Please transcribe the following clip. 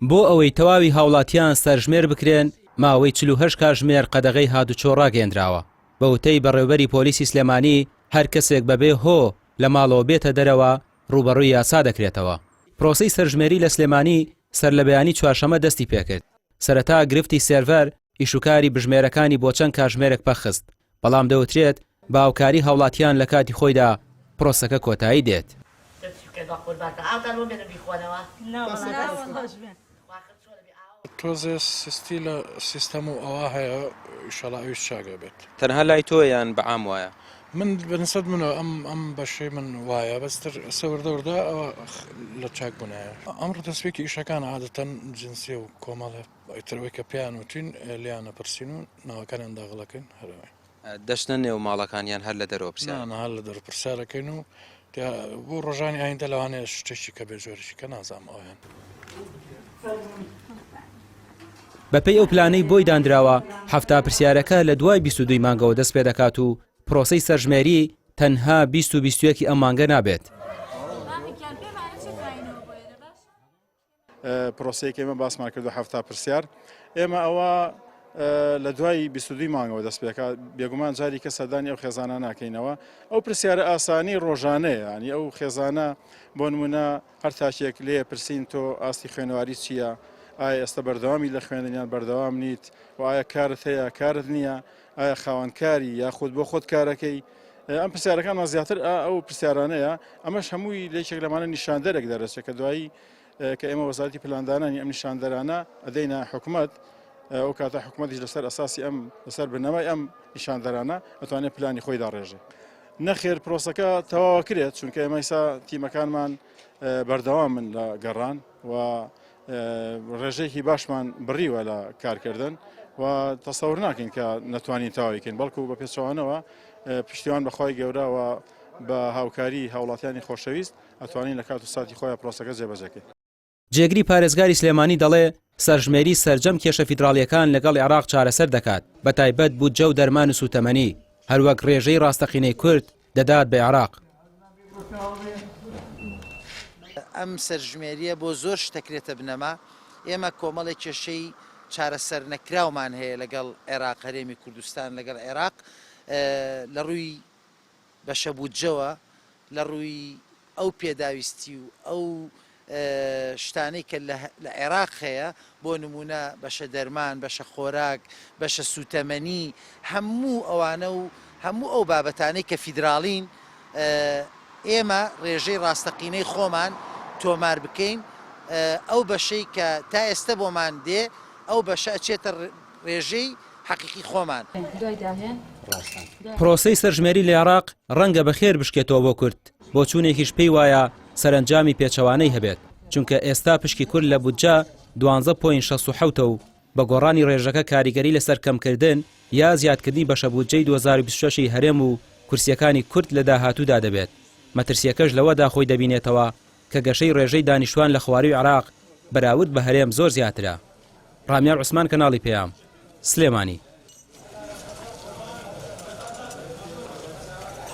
بۆ ئەوەی تەواوی هاوڵاتیان سەرژمێر بکرێن، ماوەی 48 کاژمێر قەدەغەی هاتوچۆ ڕاگەیەندراوە. بە وتەی بەڕێوبەری پۆلیسی سلێمانی، هەر کەسێک بەبێ هۆ لە ماڵەوە بێتە دەرەوە، ڕووبەڕووی یاسا دەکرێتەوە. پرۆسەی سەرژمێری لە سلێمانی سەرلەبەیانی چوارشەمە دەستی پێکرد. سەرەتا گرفتی سێرڤەر ئیشوکاری بژمێرەکانی بۆ چەند کاژمێرێک پەکخست، بەڵام دەوترێت بە هاوکاری هاوڵاتیان لە کاتی خۆیدا پرۆسەکە کۆتایی دێت. تۆزێ سستی لە سیستەم و ئەوە هەیە ئیشەڵا ئەویش چاک ئەبێت. تەنها لای تۆیە یان بە عام وایە؟ من بە نسبەت منەوە ئەم ئەم بەشەی من وایە بەس تر ئێستا وردە وردە ئەوە لە چاک بوونایە. ئەمڕۆ دەستپێکی ئیشەکان عادەتەن جنسیە و کۆمەڵێ ئیتر ئەوەی کە پێیان وتوین لێیان ئەپرسین و ناوەکانیان داغڵ ئەکەین هەر ئەوەیە. دەچنە نێو ماڵەکان یان هەر لە دەرەوە پرسیار؟ نا نا هەر لە دەرەوە پرسیار ئەکەین و بۆ ڕۆژانی ئایندە لەوانەیە شتێکی کە بێ جۆرێکی کە نازانم ئەویان. بەپێی ئەو پلانەی بۆی دانراوە، 70 پرسیارەکە لە دوای 22 مانگەوە دەست پێدەکات و پرۆسەی سەرژمێری تەنها 20 و 21 ئەم مانگە نابێت. پرۆسەیەک ئێمە باسمان کردو 70 پرسیار ئێمە ئەوە لە دوای 22 مانگەوە دەست پێکات بێگومان جاری کە سەردانی ئەو خێزانە ناکەینەوە ئەو پرسیارە ئاسانی ڕۆژانەیە ینی ئەو خێزانە بۆ نمونە هەر تاکێک لێ پرسین تۆ ئاستی خوێنەواری چییە ئایا ئێستا بەردەوامی لە خوێندنیان بەردەوام نیت و ئایا کارت هەیە کارت نییە ئایا خاوەنکاری یاخود بۆ خۆت کارەکەی ئەم پرسیارەکانمان زیاتر ئەو پرسیارانەیە ئەمەش هەمووی لەیەکێک لەمانە نیشاندەرێک دەرەچێت کە دوایی کە ئێمە وەزارەتی پلاندانانی ئەم نیشاندەرانە ئەدەینە حکومەت ئەو کاتە حکومەتیش لەسەر ئەساسی ئەم لەسەر بنەمای ئەم نیشاندەرانە ئەتوانێت پلانی خۆی داڕێژێ. نەخێر پرۆسەکە تەواوە کرێت چونکە ئێمە ئیسا تیمەکانمان بەردەوامن لە گەڕان و ڕێژەیەکی باشمان بڕیوە لە کارکردن و تەسەور ناکەین کە نەتوانین تەواویکەین بەڵکو بە پێچەوانەوە پشتیوان بەخوای گەورە و بە هاوکاری هاوڵاتیانی خۆشەویست ئەتوانین لە کات و ساتی خۆیان پرۆسەکە جێبەجێکەین. جێگری پارێزگاری سلێمانی دەڵێ، سەرژمێری سەرجەم کێشە فیدراڵییەکان لەگەڵ عێراق چارەسەر دەکات، بەتایبەت بودجە و دەرمان و سووتەمەنی، هەروەک رێژەی راستەقینەی کورد دەدات بە عێراق. ئەم سەرژمێرییە بۆ زۆر شت دەکرێتە بنەما، ئێمە کۆمەڵێک کێشەی چارەسەرنەکراومان هەیە لەگەڵ عێراق، هەرێمی کوردستان لەگەڵ عێراق لە ڕووی بەشە بودجەوە، لە ڕووی ئەو پێداویستی و ئەو شتانەی کە لە عێراق هەیە، بۆ نموونە بەشە دەرمان، بەشە خۆراک، بەشە سووتەمەنی، هەموو ئەوانە و هەموو ئەو بابەتانەی کە فیدراڵین، ئێمە ڕێژەی ڕاستەقینەی خۆمان تۆمار بکەین، ئەو بەشەی کە تا ئێستە بۆمان دێ، ئەو بەشە ئەچێتە ڕێژەی حەقیقی خۆمان. پرۆسەی سەرژمێری لە عێراق ڕەنگە بە خێر بشکێتەوە بۆ کورد، بۆچوونێکیش پێی وایە سەرەنجامی پێچەوانەی هەبێت، چونکە ئێستا پشکی کورد لە بودجە دوانزە point 67 ە و بە گۆڕانی ڕێژەکە کاریگەری لەسەر کەمکردن یا زیادکردنی بەشە بودجەی 2026 ی هەرێم و کورسییەکانی کورد لە داهاتوودا دەبێت، مەترسییەکەش لەوەدا خۆی دەبینێتەوە کە گەشەی ڕێژەی دانیشتوان لە خوارووی عێراق بەراورد بە هەرێم زۆر زیاترە. ڕامیار عوسمان کەناڵی پەیام، سلێمانی.